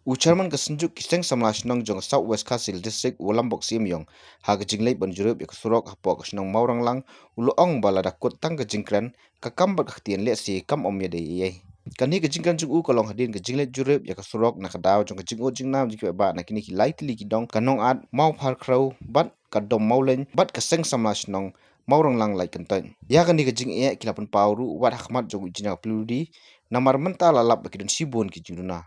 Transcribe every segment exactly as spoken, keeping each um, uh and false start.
U chairman ka Synjuk ki Seng Samla Shnong jong South West Khasi Hills District, u Lambok Siemiong, ha ka jingleit ban jurip ïa ka surok hapoh ka shnong Mawranglang, u la ong ba lada kut tang ka jingkren, ka kam bad ka ktien lehse kam ym ïadei ei ei. Kane ka jingkren jong u ka long hadien ka jingleit jurip ïa ka surok na ka daw jong ka jingud jingnam jong ki paidbah na kine ki lai tylli ki dong, ka Nongat, Mawpharkhrew bad ka Dom Mawleng bad ka Seng Samla Shnong Mawranglang Laitkyntoit. Ïa kane ka jingeh ki la pynpaw ruh wat ha khmat jong u Engineer P W D, namar mynta la lap ba ki don shibun ki jingduna.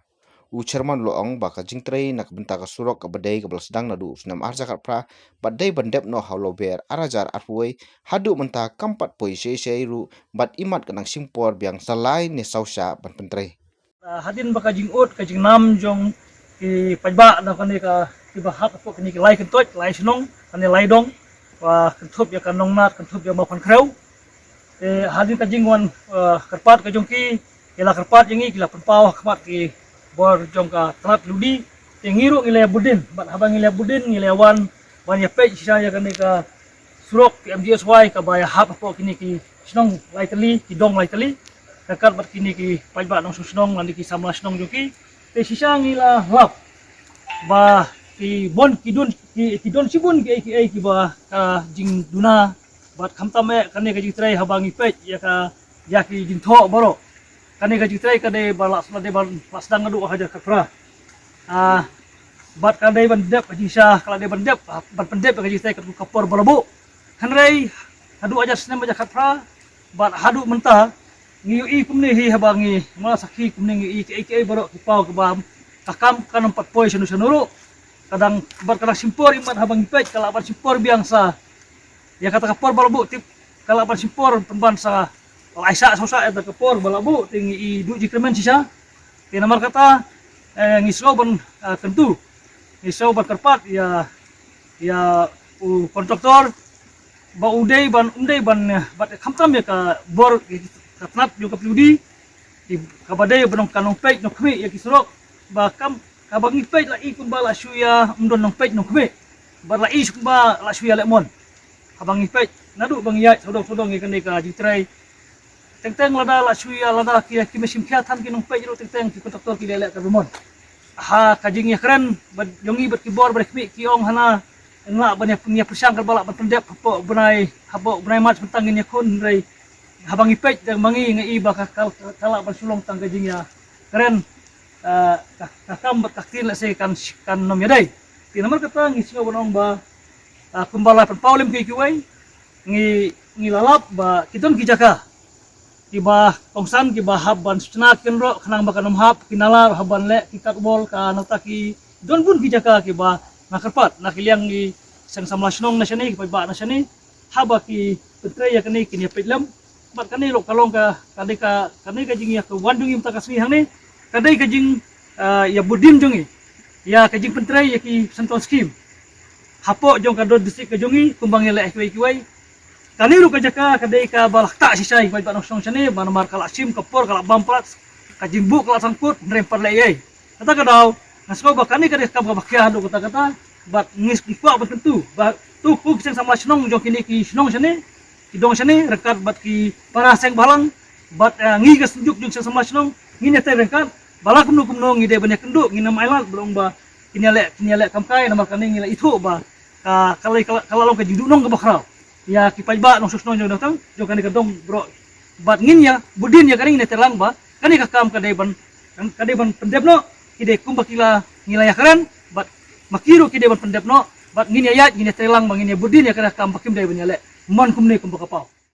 U chairman u la ong ba ka jingtrei na ka bynta ka surok kaba dei kaba la sdang naduh u snem ar hajar khatphra bad dei ban dep noh ha u Lber ar hajar arphew wei, haduh mynta kam pat poi shei shei ruh bad imat ka nang shim por biang sa lai ne saw shah ban pyntrei. Ah, hadien ba ka jingud ka jingnam jong ki paidbah na kane ka, kiba hap hapoh kine ki lai kyntoit, lai shnong, kane lai dong, ba kynthup ïa ka Nongnat, kynthup ïa Mawpharkhrew. Te hadien ka jingwan, eh, kyrpad ka jong ki, ki la kyrpad ïa ngi, ki la pynpaw ha khmat ki bor jong ka tnat P W D. Te ngi ruh ngi la ïa bud dien, bad haba ngi la ïa bud dien ngi la ïa wan ban ïa peit shisha ïa kane ka surok P M G S Y kaba ïa hap hapoh kine ki shnong lai tylli, ki dong lai tylli, ryngkat bad kine ki paidbah nongshong shnong lane ki samla shnong jong ki. Te shisha ngi la lap ba ki bun, ki don, ki, ki don shibun kiei kiei kiba ka jingduna. Bad khamtam eh kane ka jingtrei haba ngi peit ïa ka, ïa ki jingthoh baroh, kane ka jingtrei ka dei ba la, la dei ban la sdang naduh ar hajar khatphra. Ah, bad ka dei ban dep ka jingshisha, ka la dei ban dep, ban pyndep ka jingtrei katkum ka por ba la buh. Hynrei haduh ar hajar snem ar hajar khatphra bad haduh mynta ngi ïohi kumne hi, haba ngi mala sakhi kumne ngi ïohi kiei kiei baroh ki paw kiba ka kam kam pat poi shano shano ruh. Ka dang, bad ka dang shim por imat, haba ngi peit ka lah ban shim por biang sa. Ïa kata ka por ba la buh, tip, ka lah ban shim por pynban sa lai shah saw shah ïa kata ka por ba la buh, te ngi ïohi duh jingkyrmen shisha. Te namar kata, eh, ngi sngew ban, eh, kyntu, ngi sngew ban kyrpad ïa, ïa u kontraktor ba u dei ban, um dei ban, eh, bad khamtam ïa ka bor, ka tnat jong ka P W D, kaba dei ba nong, ka nongpeit nongkhmih ïa ki surok, ba kam, kaba ngi peit la i kumba la shu ïa, ym don nongpeit nongkhmih, bad la i shu kumba la shu ïaleh mon. Haba ngi peit naduh ba ngi ïaid sawdong sawdong ïa kane ka jingtrei, teng teng lada la shu ïa, lada ki, ki machine khia than ki nongpeit ruh teng teng ki kontraktor ki leh leh kaba mon. Ha ka jingïakren bad jong ngi bad ki bor ba khmih ki ong hana, nga ban ïa, ïa pyrshang kaba lah ban pyndep hapoh bnai, hapoh bnai March mynta ngin ïakhun, hynrei haba ngi peit da ma ngi, nga i ba ka, ka, ka lah ban shu long tang ka jingïakren, eh, ka, ka kam bad ka ktien lehse kan, kan ym ïadei. Te namar kata ngi sngew ban ong ba, eh, kumba la pynpaw lem kiwei kiwei, ngi, ngi la lap ba ki don ki jaka kiba kongsan kiba hap ban shna ki kynroh khnang ba kan ym hap ki nala ruh hap ban leh ki katwall, ka nangta ki don bun ki jaka kiba nga kyrpad na ki liang ki seng samla shnong na shane, ki paidbah na shane, haba ki pyntrei ïa kane kin ïa peit lem. Bad kane ruh ka long ka, ka dei ka, kane ka jingïa ka wan jong ngi mynta ka sngi hangne, ka dei ka jing, ah, ïa bud dien jong ngi ïa ka jingpyntrei ïa ki central scheme hapoh jong ka dor district ka jong ngi kumba ngi leh kiwei kiwei. Kane ruh ka jaka ka dei kaba la ktah shisha ïa ki paidbah nongshong shane, ba namar ka la shim ka por, ka la bam palat, ka jingbuh ka la sangkut, hynrei ym pat leh ei ei. Kata ka daw nga sngew ba kane ka dei ka kam kaba khia haduh katta katta, bad ngi kwah ban kyntu ba to ko ki seng samla shnong jong kine ki shnong shane, ki dong shane, ryngkat bad ki para seng bhalang, bad, eh, ngi ka Synjuk jong ki seng samla shnong ngin ïatrei ryngkat ba la kumno kumno ngi dei ban ïakynduh, ngin ym ailad ba long ba kin ïaleh, kin ïaleh kam kai, namar kane ngi la ithuh ba ka, ka la, ka la, ka la long ka jingduhnong kaba khraw ïa ki paidbah nongshong shnong jong dang tang jong kane ka dong baroh. Bad ngin ïa bud dien ïa kane, ngin ïatreilang ba kane ka kam ka dei ban, ka dei ban pyndep noh. Ki dei kumba ki la, ngi la ïakren, bad ma ki ruh ki dei ban pyndep noh. Bad ngin ïa ïaid, ngin ïatreilang ba ngin ïa bud dien ïa kane ka kam ba kim dei ban ïaleh mon kumne kumba ka paw.